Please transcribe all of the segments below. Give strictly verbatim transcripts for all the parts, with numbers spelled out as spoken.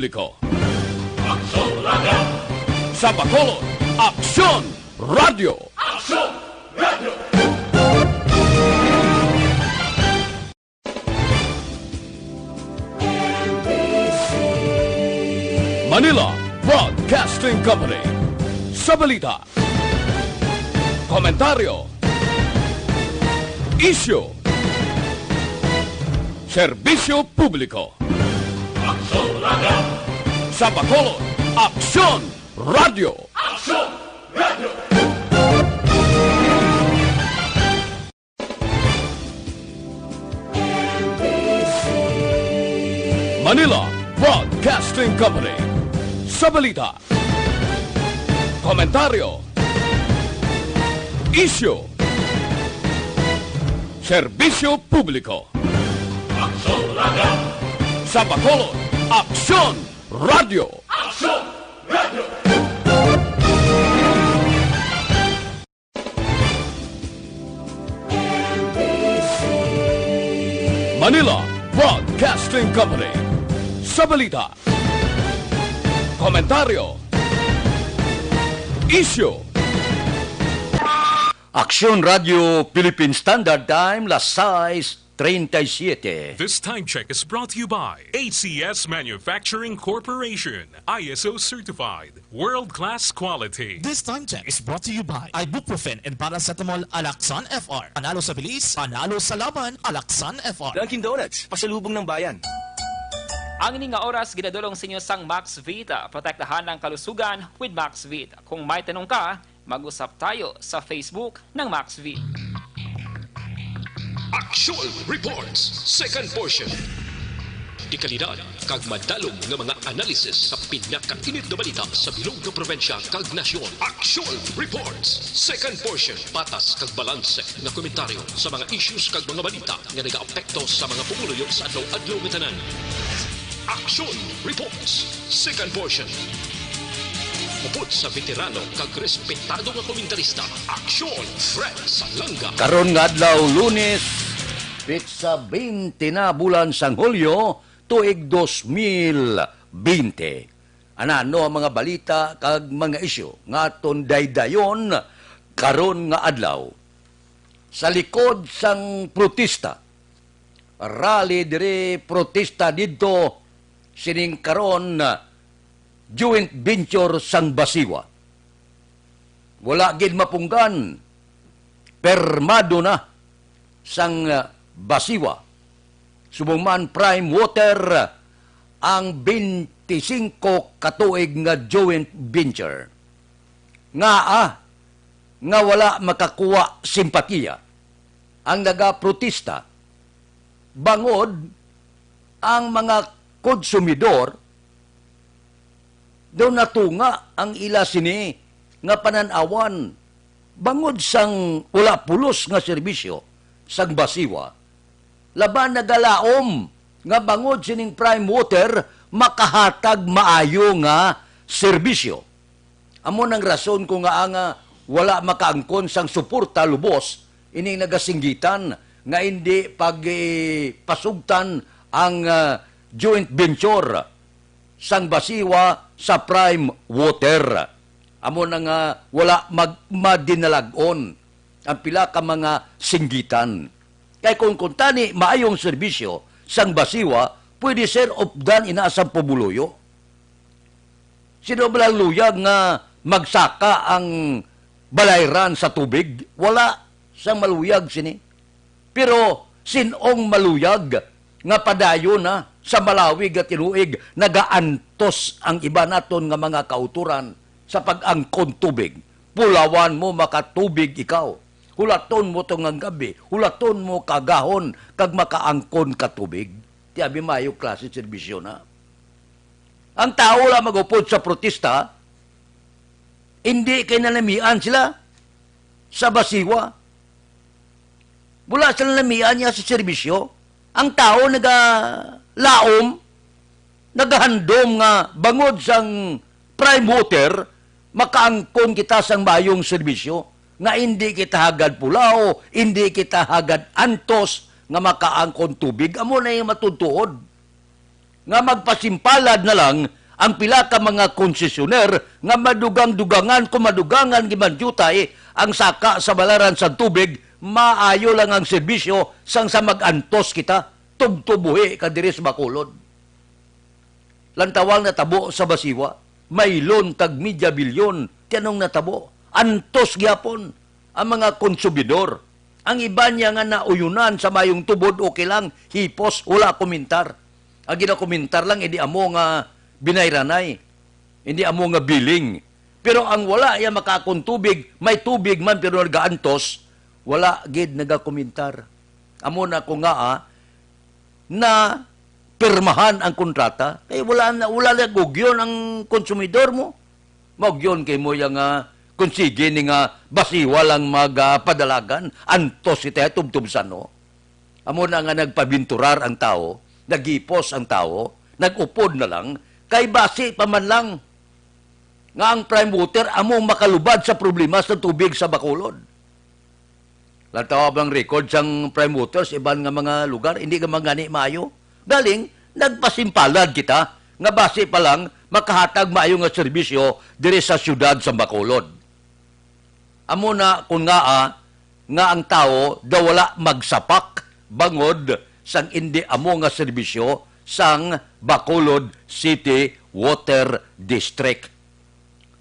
Publiko. Aksyon Radio! Sa Bacolod, Aksyon Radio! Aksyon Radio! Manila Broadcasting Company. Sa balita, komentaryo, isyu, serbisyo publiko. Aksyon Radio! Sa Bacolod, Aksyon Radio! Aksyon Radio! Manila Broadcasting Company. Sa balita, komentaryo, isyu, serbisyo publiko. Aksyon Radio! Sa Bacolod, Aksyon Radio! Aksyon Radio! Manila Broadcasting Company. Sa balita, komentaryo, isyu, Aksyon Radio Philippine Standard Time, las sais treinta y siete. This time check is brought to you by A C S Manufacturing Corporation, I S O certified, world-class quality. This time check is brought to you by ibuprofen and paracetamol, Alaxan F R. Panalo sa bilis, panalo sa laban, Alaxan F R. Dunkin' Donuts, pasalubong ng bayan. Ang ini nga oras ginadulong sa inyo sang Maxvit. Protektahan ang kalusugan with Maxvit. Kung may tanong ka, mag-usap tayo sa Facebook ng Maxvit. Action Reports, second portion. Dekalidad kag madalom nga mga analysis sa pinakainit nga balita sa bilog nga probinsya kag nasyon. Action Reports, second portion. Patas kag balanse nga komentaryo sa mga issues kag mga balita nga nagaapekto sa mga pumuluyo sa adlaw-adlaw nga tanan. Action Reports, second portion. Upod sa veterano kag respetado nga komentarista, Aksyon Fred Salanga. Karon nga adlaw, Lunes, petsa twenty na, bulan sang Hulyo, tuig dos mil twenty. Anano ang mga balita kag mga isyu nga aton daydayon karon nga adlaw? Sa likod sang protesta, rally diri, protesta didto, sining karon, joint venture sang Basiwa. Wala gid mapunggan, permado na sang, ah, Basiwa. Subong man, Prime Water ang twenty-five ka tuig nga joint venture. Ngaa nga wala makakuha simpatiya ang nagaprotesta? Bangod ang mga konsumidor daw natunga ang ila sini nga panan-awan bangod sang wala pulos nga serbisyo sang Basiwa, laban nagalaom nga bangod sining Prime Water makahatag maayo nga serbisyo. Amo nang rason ko nga anga wala makaangkon sang suporta lubos ining nagasinggitan nga indi pagpasugtan ang, ah, joint venture sang Basiwa sa Prime Water. Amo na nga wala mag-, madinalag-on ang pila ka mga singgitan. Kay kung kuntani maayong serbisyo sang Basiwa, pwede, sir, updan ina sang pumuluyo. Sino ba lang luyag nga magsaka ang balayran sa tubig? Wala sang maluyag sini. Pero sin-ong maluyag nga padayon na sa malawig nga tinuig, nagaantos ang iba naton nga mga kautoran sa pag-angkon tubig. Pulawan mo makatubig ikaw. Hulaton mo tungang gabi, hulaton mo kagahon kag makaangkon ka tubig. Ti abi, mayo klase serbisyo na. Ang tawo lang magupod sa protesta, hindi kay nalamian sila sa Basiwa. Wala sila nalamian niya sa serbisyo. Ang tawo nagalaom, nagahandom nga bangod sang Prime Water, makaangkon kita sang maayong serbisyo, nga indi kita hagad pulaw, indi kita hagad antos nga makaangkon tubig. Amo na yung matutuod. nga magpasimpalad na lang ang pila ka mga konsesyoner nga madugang-dugangan, kung madugangan gimandyutay ang saka sa balaran sa tubig, maayo lang ang serbisyo sang sa mag-antos kita, tubtob buhi ka diri sa Bacolod. Lantawang natabo sa Basiwa, mailon tag media bilyon, ti anong natabo? Antos gyapon ang mga konsumidor. Ang iban niya nga nauyunan sa mayong tubod, okay lang, hipos, wala komentar. Ang ginakomentar lang, hindi amo nga binayranay, hindi amo nga billing. Pero ang wala ya makaakon tubig, may tubig man pero nagaantos, wala gid nagakomentar. Amo na ko nga, ah, na pirmahan ang kontrata, kay wala na, wala na gugyon ang konsumidor mo. Maugyon kay mo yang, ah, kung sige ni nga Basiwa lang mag, ah, padalagan, antos kita tubtob sa no. Amo na nga nagpabinturar ang tawo, naghipos ang tawo, nag-upod na lang, kay basi pa man lang nga ang Prime Water amo makalubad sa problema sa tubig sa Bacolod. Lantaw ang record sang Prime Water sa iban nga mga lugar, hindi ka man gani maayo. Galing, nagpasimpalad kita nga basi pa lang makahatag maayo nga serbisyo diri sa siyudad sa Bacolod. Amo na kun ngaa nga ang tawo daw wala magsapak bangod sang indi amo nga serbisyo sang Bacolod City Water District.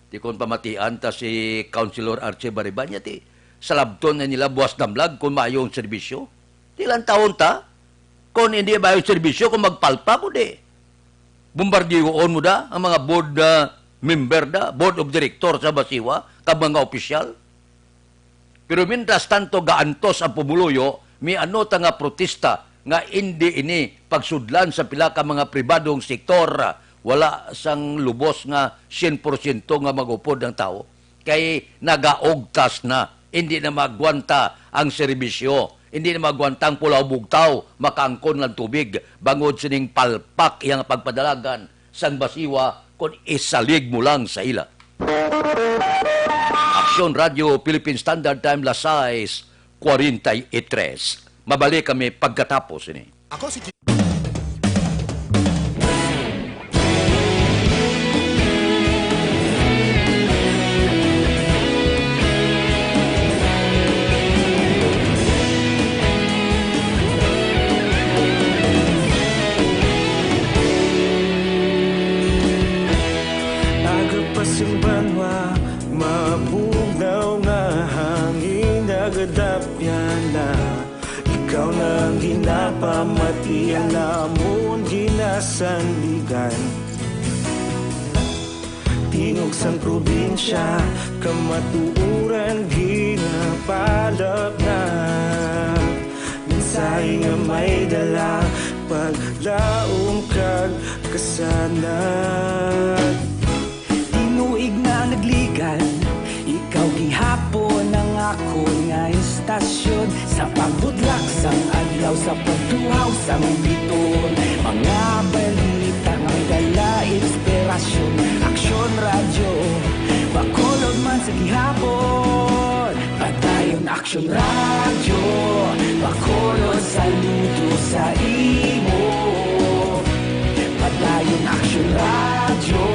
Ti kon pamatian ta si Councilor Archie Bariban, niya ti salabton na nila buwas damlag kung maayo ang serbisyo. Ti lantawon ta, kung hindi maayo ang serbisyo, kung magpalpak, kundi bombardiyoon mo da ang mga board, ah, member da, board of director sa Basiwa, kag mga opisyal. Pero mientras tanto, gaantos ang pumuluyo, may ano ta nga protesta nga indi ini pagsudlan sa pila ka mga pribadong sektor, wala sang lubos nga syen porsyento nga mag-upod ang tawo. Kay nagaugtas na, indi na maagwanta ang serbisyo, indi na maagwanta ang Pulaw Bugtaw, makaangkon lang tubig, bangod sining palpak iyang pagpadalagan sang Basiwa kon isalig mo lang sa ila. Aksyon Radio Philippine Standard Time, las sais cuarenta y tres. Mabalik kami pagkatapos ini. Ako si G- Aga pa sing banwa, mabugnaw nga hangin nagadapyan na. Ikaw na ang ginapamati, ang amon ginasandigan. Tingog sang probinsya, kamatuoran ginapalapnag. Mensahe nga may dala, paglaom kag kasanag. Tinuig na nagligan, ikaw gihapon ang akon nga istasyon. Sa pagbutlak sang adlaw, sa pagtuhaw sang biton, mga balita nga may dala inspirasyon. Aksyon Radyo, Bacolod man sa gihapon. Padayon Aksyon Radyo, Bacolod, saludo sa imo. Padayon Aksyon Radyo,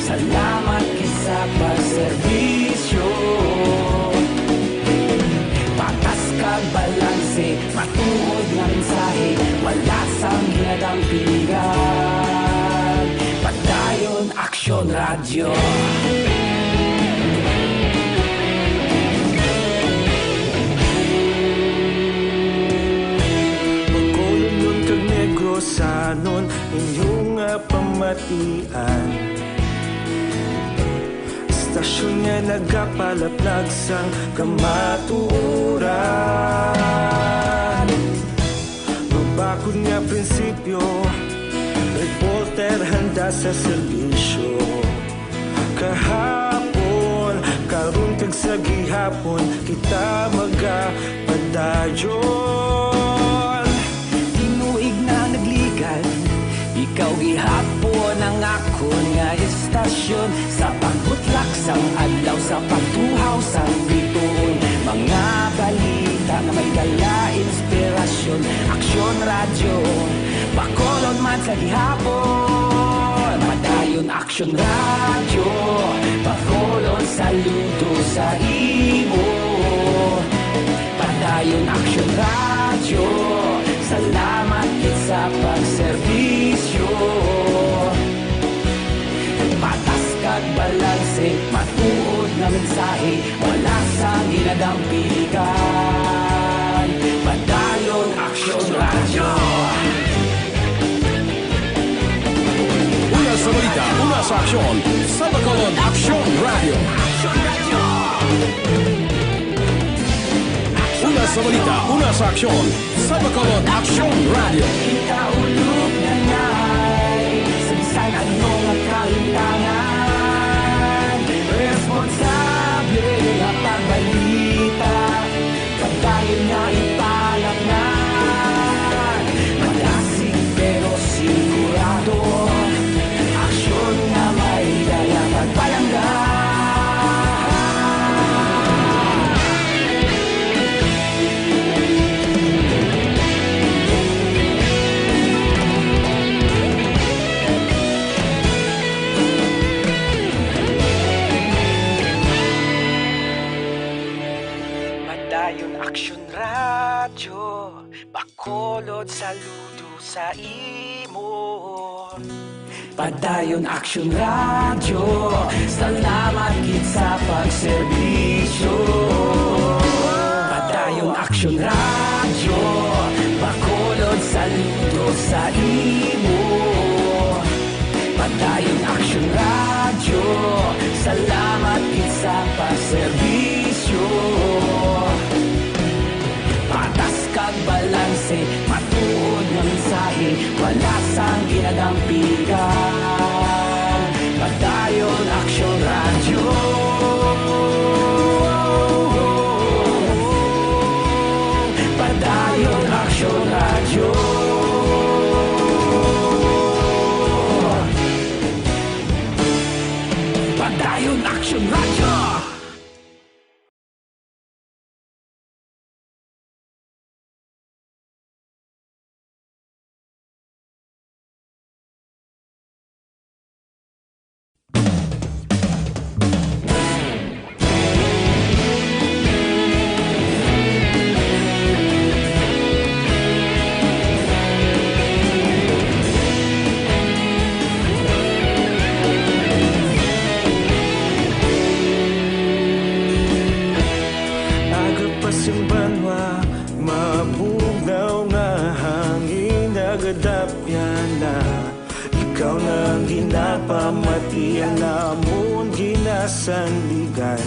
salamat gid sa pagserbisyo. Patas kag balanse, matuod nga mensahe, wala sang ginadampigan. Padayon Aksyon Radyo. Bacolod kag Negrosanon, inyo nga pamatian. Istasyon nga nagapalaplag sang kamatuoran. Mabakod nga prinsipyo, reporter handa sa serbisyo. Kahapon, karon kag sa gihapon, kita magapadayon. Tinuig na nagligan, ikaw gihapon ang akon nga istasyon. Sa pagbutlak sang adlaw, sa pagtuhaw sang bituon, mga balita nga may dala inspirasyon. Aksyon Radyo, Bacolod man Sa gihapon, Padayon Action Radio, Bacolod, saludo sa imo. Padayon Action Radio, salamat gid sa pagserbisyo. Patas kag balanse, matuod nga mensahe, wala sang ginadampigan. Padayon Action Radio. Una sa balita, una sa aksyon, sa Bacolod Action Radio. Una sa balita, una sa aksyon, sa Bacolod Action Radio. Kita ulog na ngay, sa bisan ano nga kalimtangan, responsable nga pagbalita. Padayon nga ipalaknag, malasig pero sigurado. Aksyon nga may dala pagpalangga. Padayon Action Radyo, Bacolod, saludo sa imo. Padayon Action Radyo, salamat gid sa pagserbisyo. Padayon Action Radyo, Bacolod, saludo sa imo. Padayon Action Radyo, salamat gid sa pagserbisyo. Patas kag balanse, matuod nga mensahe, wala sang ginadampigan. Padayon Action Radyo. Padayon Action Radyo. Padayon Action Radyo. Agapas ang banwa, mabugnaw nga hangin, nagadapya na. Ikaw na ang ginapamatian, amon ginasandigan.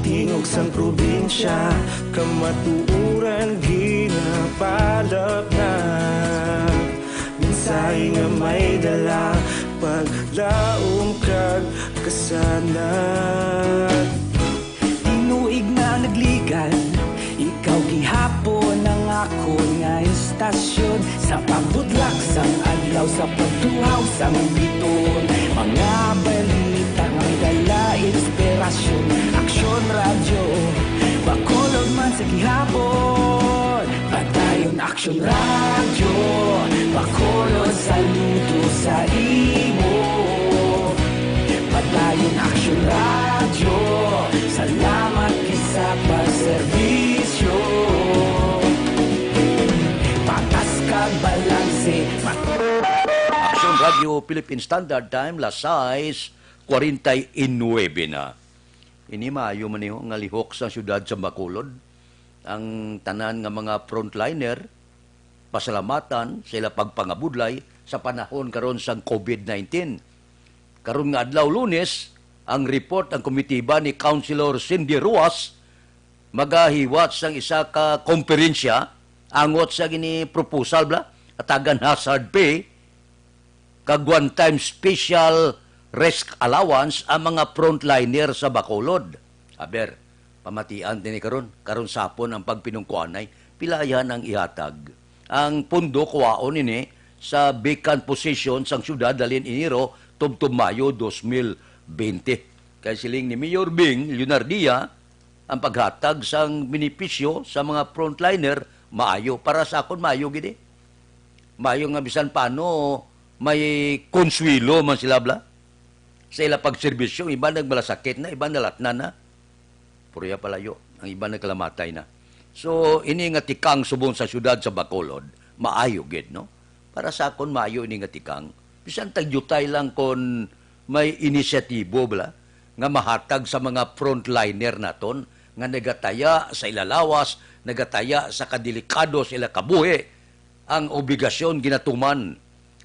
Tingog sang probinsya, kamatuoran ginapalapnag. Mensahe nga may dala, paglaom kag kasanag. Tinuig na nagligan, ikaw gihapon ang akon nga estasyon. Sa pagbutlak sang adlaw, sa pagtuhaw sang biton, mga balita nga may dala inspirasyon. Aksyon Radyo, Bacolod man sa gihapon. Padayon Aksyon Radyo, Bacolod, saludo sa imo. Padayon Aksyon Radyo, salamat gid sa pagserbisyo. Patas kag balanse. Aksyon Radyo Philippine Standard Time, las sais cuarenta y nueve na. Ini maayo man niyo nga lihok sa siyudad sa Bacolod. Ang tanan nga mga frontliner, pasalamatan sa ila pagpangabudlay sa panahon karon sang covid nineteen. Karon nga adlaw, Lunes, ang report ang komitiba ni Councilor Cindy Ruas magahiwat sang isa ka komperensya angot sa gini proposal bla atagan hazard pay kag one-time special risk allowance ang mga frontliner sa Bacolod. Aber, pamatian tini karon, karon sapon ang pagpinungkuanay, pila yan ang ihatag. Ang pondo kuwaon ini sa vacant position sang siyudad halin Enero tubtob Mayo dos mil bente. Kay siling ni Mayor Bing Leonardia, ang paghatag sang benepisyo sa mga frontliner maayo para sa akon, maayo gid eh. Maayo nga bisan paano may konswelo man sila, bala, sa ila pagserbisyo. Iban nagmalasakit na, iban nalatnan na. Pero iya palayo, ang iban nagkalamatay na. So, ini nga tikang subong sa siyudad sa Bacolod, maayo gid, no? Para sa akon, maayo ini nga tikang. Bisan tagyutay lang kon may inisyatibo, bala, nga mahatag sa mga frontliner naton nga nagataya sa ila lawas, nagataya sa kadelikado sa ila kabuhi, ang obligasyon ginatuman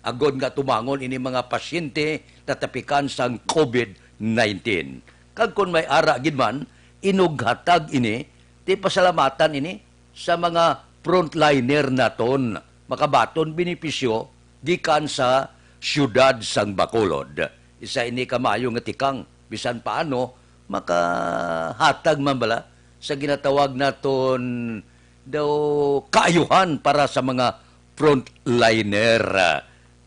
agod nga tumangon ini mga pasyente natapikan sang covid nineteen. Kag kon may ara gid man, inughatag ini, ti pasalamatan ini sa mga frontliner naton, makabaton benepisyo gikan sa siyudad sang Bacolod. Isa ini ka maayo nga tikang, bisan paano makahatag man bala sa ginatawag naton daw kaayuhan para sa mga frontliner, ah,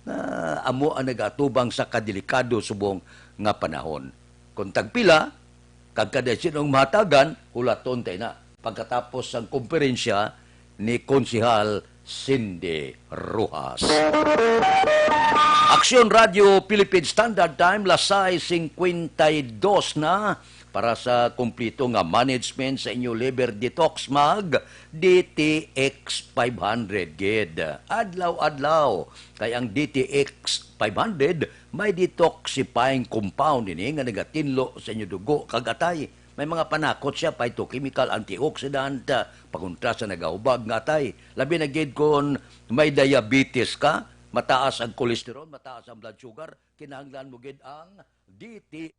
nga amo ang nagaatubang sa kadelikado subong nga panahon. Kung tagpila, kag kada sinong mahatagan, hulaton tayo na pagkatapos sang komperensya ni Konsehal Cindy Rojas. Aksyon Radio Philippine Standard Time, las sais cincuenta y dos na. Para sa kompleto nga management sa inyo liver detox, mag D T X five hundred gid. Adlaw-adlaw, kay ang D T X five hundred may detoxifying compound ini nga nagatinlo sa inyo dugo kag atay. May mga panakot siya, phytochemical, antioxidant, ah, pakontra sa nagahubag nga atay. Labi na gid kon may diabetes ka, mataas ang cholesterol, mataas ang blood sugar, kinahanglan mo gid ang D T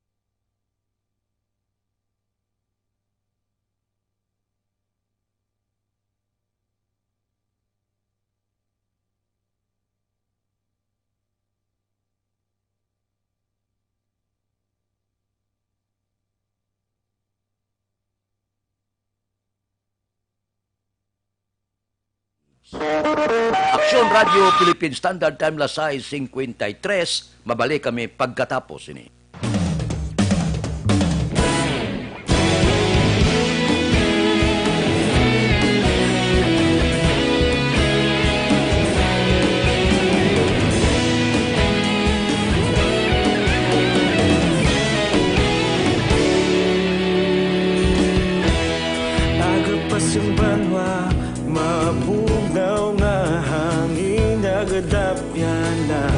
Aksyon Radio Philippine Standard Time, las sais cincuenta y tres. Mabalik kami pagkatapos ini. Aga pa sing banwa, mabugnaw nga hangin, nagadapyan na.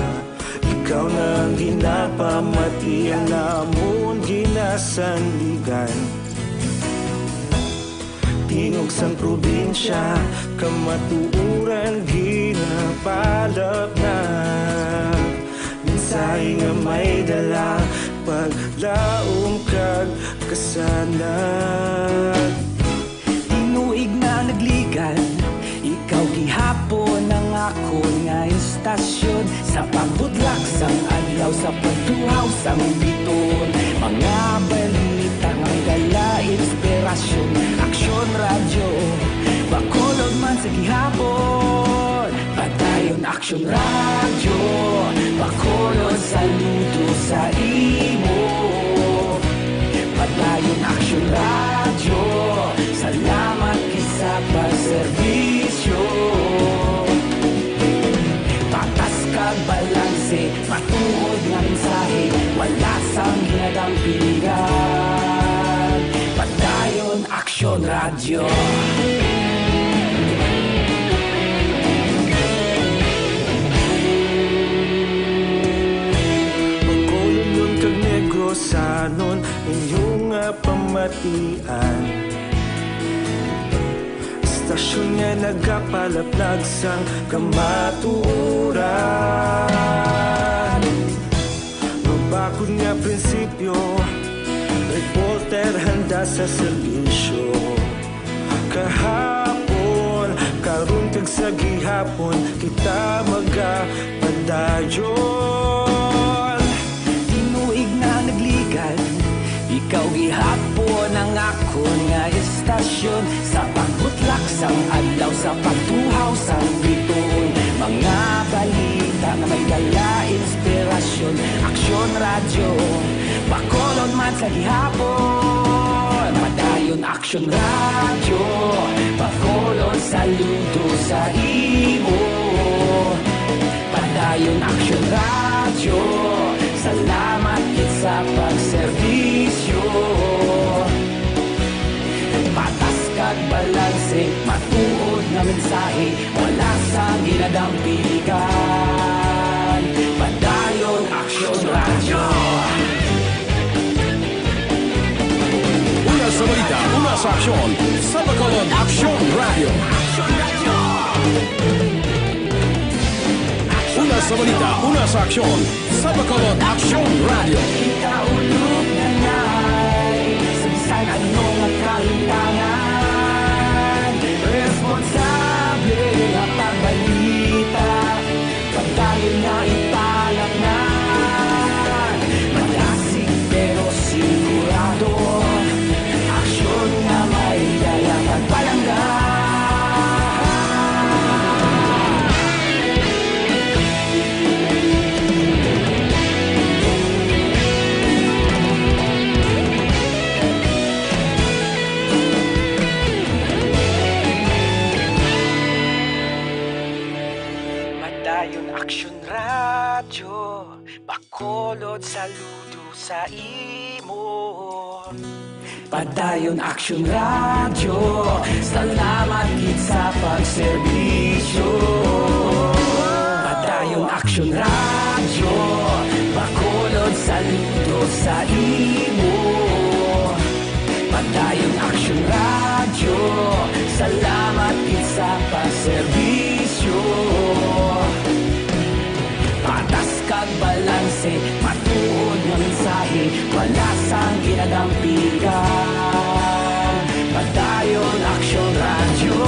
Ikaw na ang ginapamati, ang amon ginasandigan. Tingog sang probinsya, kamatuoran ginapalapnag. Mensahe nga may dala, paglaom kag kasanag. Tinuig na nagligan, ikaw gihapon ang akon nga istasyon. Sa pagbutlak sang adlaw, sa pagtuhaw sang bituon, mga balita nga may dala inspirasyon. Aksyon Radyo, Bacolod man sa gihapon. Padayon Aksyon Radyo, Bacolod, saludo sa imo. Padayon Aksyon Radyo, salamat gid sa pagserbisyo. Patas kag balanse, matuod nga mensahe, wala sang ginadampingan. Padayon Aksyon Radyo. Bacolodnon kag Negrosanon, inyo nga pamatian. Istasyon nga nagapalaplag sang kamatuoran. Mabakod nga prinsipyo, reporter handa sa serbisyo. Kahapon, karon kag sa gihapon, kita magapadayon. Tinuig na nagligan, ikaw gihapon ang akon nga istasyon. Sa pagbutlak sang adlaw, sa pagtuhaw sang bituon, mga balita nga may dala inspirasyon. Aksyon Radyo, Bacolod man sa gihapon. Padayon Aksyon Radyo, Bacolod, saludo sa imo. Ayon Aksyon Radyo, salamat gid sa pagserbisyo. Patas kag balanse, matuod nga mensahe, wala sang ginadampigan. Padayon Aksyon Radyo. Una sa balita, una sa aksyon, sa Bacolod Aksyon Radyo. Una sa balita, una sa aksyon, sa Bacolod Aksyon Radyo. Kita ulog na ngay, sa bisan ano nga kahintangan, responsable nga pagbalita, pagdayon nga ipalatnan, malasig pero sigurado, aksyon nga may dala kag palangga. Padayon Aksyon Radyo, Bacolod, saludo sa imo. Padayon Aksyon Radyo, salamat gid sa pagserbisyo. Padayon Aksyon Radyo, Bacolod, saludo sa imo. Padayon Aksyon Radyo, salamat gid sa pagserbisyo. Patas kag balanse, matuod nga mensahe, wala sang ginadampigan. Padayon Aksyon Radyo.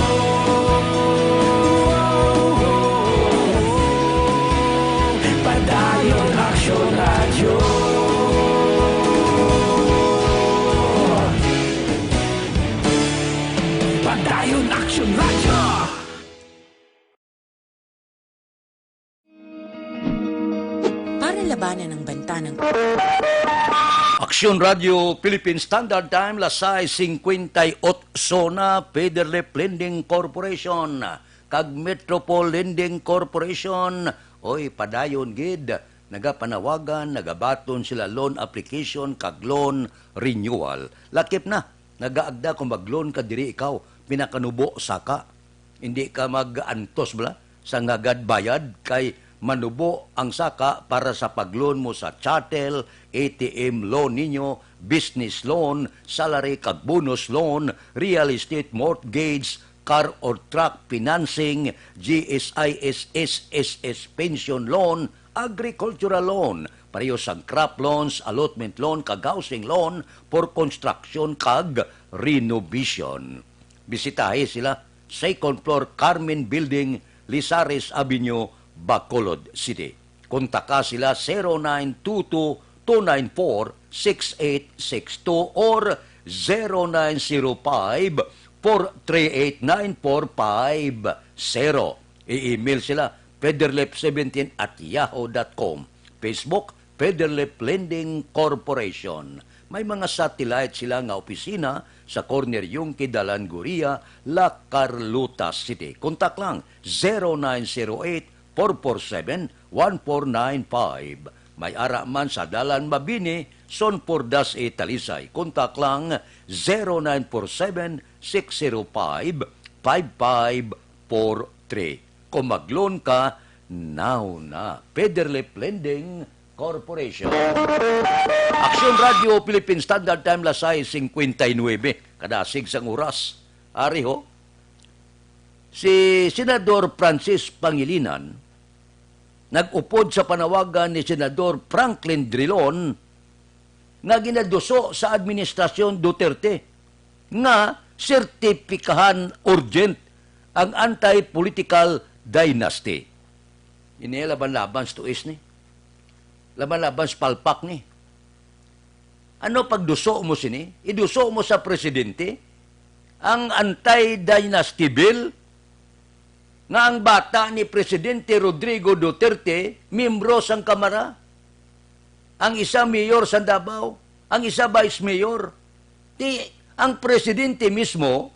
Padayon Aksyon Radyo. Padayon Aksyon Radyo. Para labanan ang banta ng Aksyon Radyo Philippine Standard Time, las sais singkwenta y otso na. Federlip Lending Corporation kag Metropol Lending Corporation, oy, padayon gid, nagapanawagan, nagabaton sila loan application kag loan renewal. Lakip na, nagaagda kung mag-loan ka diri ikaw, pinakanubo saka. Hindi ka mag-antos bala sa ngagad bayad kay manubo ang saka para sa pag-loan mo sa chattel, A T M loan ninyo, business loan, salary kag bonus loan, real estate mortgage, car or truck financing, G S I S, S S S pension loan, agricultural loan, pareho sang crop loans, allotment loan kag housing loan for construction kag renovation. Bisitahi sila, second floor, Carmen Building, Lizares Avenue, Bacolod City. Kontaka sila, zero nine two two, two nine four, six eight six two or zero nine zero five, four three eight, nine four five zero. I-email sila, federlip seventeen at yahoo dot com. Facebook, Federlip Lending Corporation. May mga satellite sila nga opisina sa corner Yungque, Dalan Guria, La Carlota City. Kontak lang, zero nine zero eight, four four seven, one four nine five. May ara man sa Dalan Mabini, Son Pordas, E, Talisay. Kontak lang, zero nine four seven, six zero five, five five four three. Kung mag-loan ka, now na. Federlip Lending Corporation. Aksyon Radyo Philippine Standard Time, las sais singkwenta y nuebe. Kadasig sang oras. Ari ho, si Senador Francis Pangilinan nag-upod sa panawagan ni Senador Franklin Drilon nga ginaduso sa administrasyon Duterte nga sertipikahan urgent ang anti-political dynasty. Ini laban-laban sa tuis ni. Laban-laban sa palpak ni. Ano pagduso mo sini? Iduso mo sa presidente ang anti-dynasty bill nga ang bata ni Presidente Rodrigo Duterte, miyembro sang Kamara, ang isa mayor sa Davao, ang isa vice mayor. Ti, ang presidente mismo,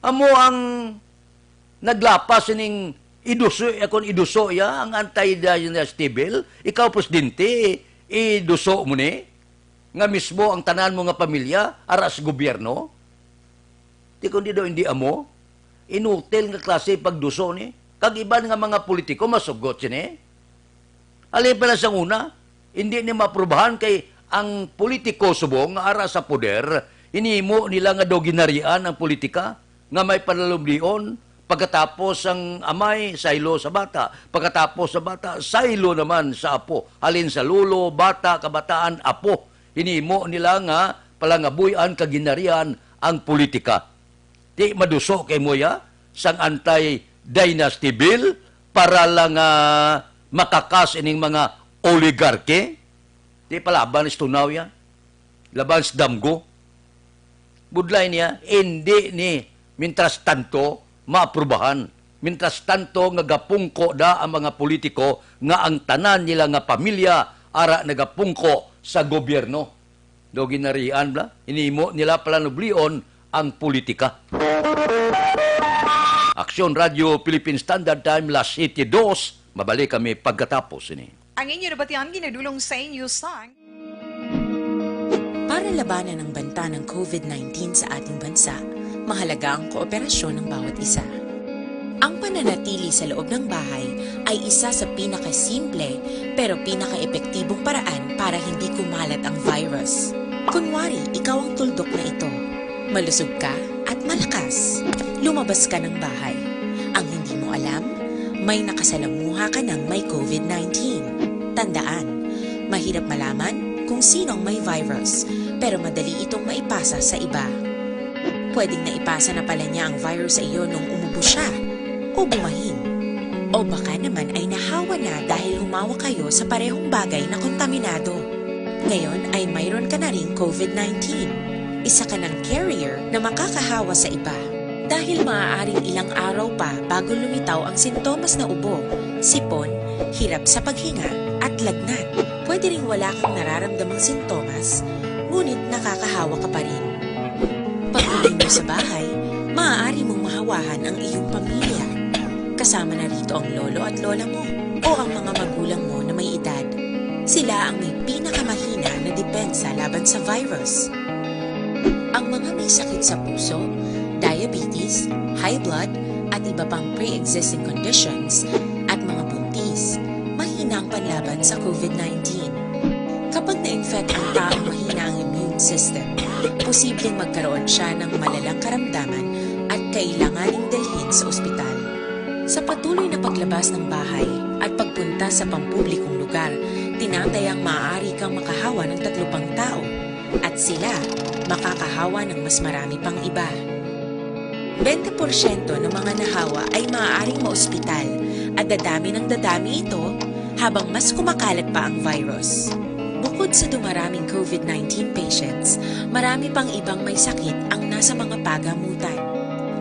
amo ang naglapas sining Iduso, akon iduso ya ang anti-dynasty bill. Ikaw, presidente, iduso mo ni nga mismo ang tanan mo nga pamilya ara sa gobyerno? Di kundi daw hindi amo. Inutil nga klase pagduso ni. Kag iban nga mga politiko masugot sini. Halin pa lang sang una, hindi ni maaprubahan kay ang politiko subong nga ara sa poder, hinimo nila nga daw ginarian ang politika nga may panalumlion, pagkatapos ang amay saylo sa bata, pagkatapos sa bata saylo naman sa apo, halin sa lolo, bata, kabataan, apo. Hinimo nila nga palangabuy-an kag ginarian ang politika. Di maduso kay mo ya sang anti-dynasty bill para lang, ah, makakas ining mga oligarchy? Di palaban sa tunaw ya? Laban sa damgo? Budlay niya, hindi ni, mientras tanto, maaprubahan. Mientras tanto, nga gapungko da ang mga politiko nga ang tanan nila nga pamilya ara nagapungko sa gobyerno. Do ginarian bla, inimo nila palanublion ang politika. Aksyon Radio Philippine Standard Time, las siete dos. Mabalik kami pagkatapos ini. Ang inyo nabatian ginadulong sa inyo sang Para labanan ang banta ng covid nineteen sa ating bansa, mahalaga ang kooperasyon ng bawat isa. Ang pananatili sa loob ng bahay ay isa sa pinakasimple pero pinakaepektibong paraan para hindi kumalat ang virus. Kunwari, ikaw ang tuldok na ito. Malusog ka at malakas. Lumabas ka ng bahay. Ang hindi mo alam, may nakasalamuha ka ng may covid nineteen. Tandaan, mahirap malaman kung sino ang may virus, pero madali itong maipasa sa iba. Pwedeng naipasa na pala niya ang virus sa iyo nung umubo siya o bumahin. O baka naman ay nahawa na dahil humawak kayo sa parehong bagay na kontaminado. Ngayon ay mayroon ka na ring covid nineteen. Isa ka ng carrier na makakahawa sa iba. Dahil maaaring ilang araw pa bago lumitaw ang sintomas na ubo, sipon, hirap sa paghinga, at lagnat. Pwede ring wala kang nararamdamang sintomas, ngunit nakakahawa ka pa rin. Pag-uwi mo sa bahay, maaari mong mahawahan ang iyong pamilya. Kasama na rito ang lolo at lola mo o ang mga magulang mo na may edad. Sila ang may pinakamahina na depensa laban sa virus. Ang mga may sakit sa puso, diabetes, high blood, at iba pang pre-existing conditions, at mga buntis, mahina ang panlaban sa covid nineteen. Kapag na-infect ang taong mahina ang immune system, posibleng magkaroon siya ng malalang karamdaman at kailanganing dalhin sa ospital. Sa patuloy na paglabas ng bahay at pagpunta sa pampublikong lugar, tinatayang maaari kang makahawa ng tatlo pang tao at sila makakahawa ng mas marami pang iba. Bente porsyento ng mga nahawa ay maaaring maospital at dadami ng dadami ito habang mas kumakalat pa ang virus. Bukod sa dumaraming covid nineteen patients, marami pang ibang may sakit ang nasa mga pagamutan.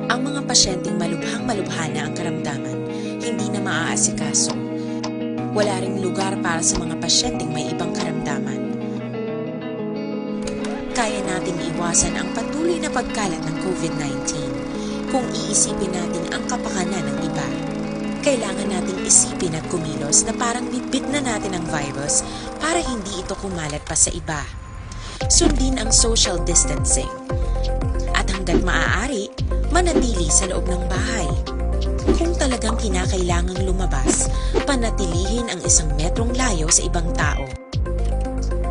Ang mga pasyenteng malubhang-malubha na ang karamdaman, hindi na maaasikaso. Wala ring lugar para sa mga pasyenteng may ibang karamdaman. Kaya nating iwasan ang patuloy na pagkalat ng covid nineteen kung iisipin natin ang kapakanan ng iba. Kailangan nating isipin at kumilos na parang bitbit na natin ang virus para hindi ito kumalat pa sa iba. Sundin ang social distancing. At hanggat maaari, manatili sa loob ng bahay. Kung talagang kinakailangang lumabas, panatilihin ang isang metrong layo sa ibang tao.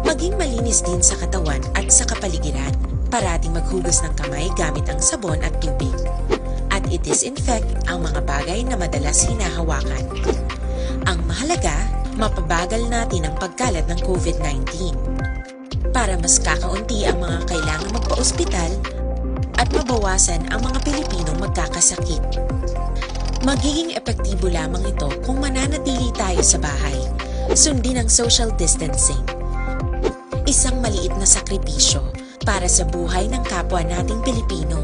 Maging malinis din sa katawan at sa kapaligiran. Parating maghugas ng kamay gamit ang sabon at tubig. At i-disinfect ang mga bagay na madalas hinahawakan. Ang mahalaga, mapabagal natin ang pagkalat ng covid nineteen. Para mas kakaunti ang mga kailangang magpa-ospital at mabawasan ang mga Pilipinong magkakasakit. Magiging epektibo lamang ito kung mananatili tayo sa bahay. Sundin ang social distancing. Isang maliit na sakripisyo para sa buhay ng kapwa nating Pilipino.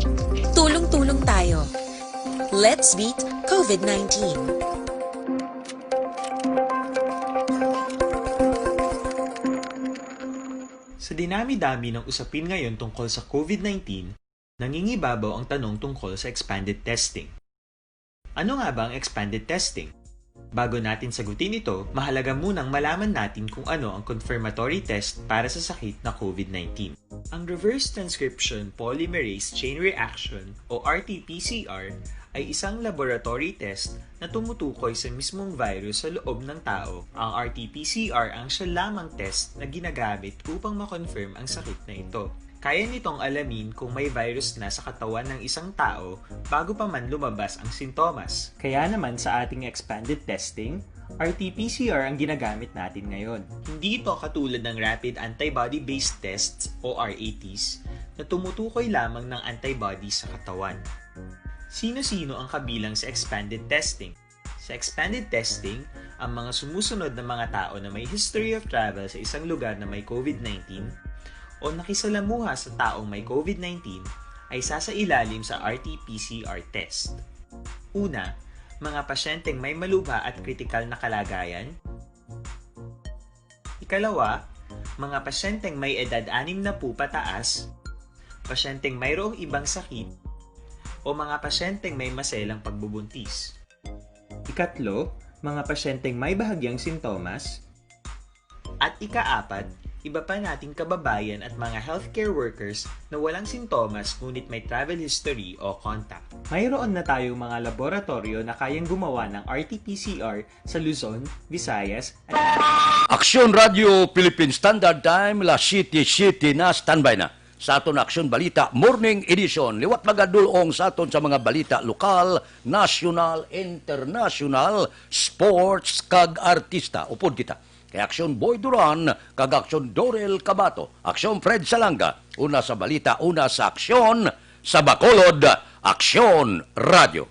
Tulong-tulong tayo. Let's beat covid nineteen. Sa dinami-dami ng usapin ngayon tungkol sa covid nineteen, nangingibabaw ang tanong tungkol sa expanded testing. Ano nga ba ang expanded testing? Bago natin sagutin ito, mahalaga munang malaman natin kung ano ang confirmatory test para sa sakit na COVID nineteen. Ang reverse transcription polymerase chain reaction o R T P C R ay isang laboratory test na tumutukoy sa mismong virus sa loob ng tao. Ang R T P C R ang siya lamang test na ginagamit upang ma-confirm ang sakit na ito. Kaya nitong alamin kung may virus na sa katawan ng isang tao bago pa man lumabas ang sintomas. Kaya naman sa ating expanded testing, R T P C R ang ginagamit natin ngayon. Hindi ito katulad ng rapid antibody-based tests o R A Ts na tumutukoy lamang ng antibodies sa katawan. Sino-sino ang kabilang sa expanded testing? Sa expanded testing, ang mga sumusunod na mga tao na may history of travel sa isang lugar na may COVID nineteen o nakisalamuha sa taong may COVID nineteen ay sasailalim sa R T P C R test. Una, mga pasyenteng may malubha at kritikal na kalagayan. Ikalawa, mga pasyenteng may edad anim na po pataas, pasyenteng mayroong ibang sakit, o mga pasyenteng may maselang pagbubuntis. Ikatlo, mga pasyenteng may bahagyang sintomas. At ikaapat, iba pa nating kababayan at mga healthcare workers na walang sintomas ngunit may travel history o contact. Mayroon na tayong mga laboratorio na kayang gumawa ng R T P C R sa Luzon, Visayas, at Aksyon Radio Philippine Standard Time, las siete siete na, standby na. Sa aton Aksyon Balita Morning Edition, liwat magadulong sa aton sa mga balita lokal, nasyonal, internasyonal, sports, kag artista. Upod kita kay Aksyon Boy Duran kag Aksyon Dorel Cabato, Aksyon Fred Salanga, una sa balita, una sa aksyon, sa Bacolod, Aksyon Radio.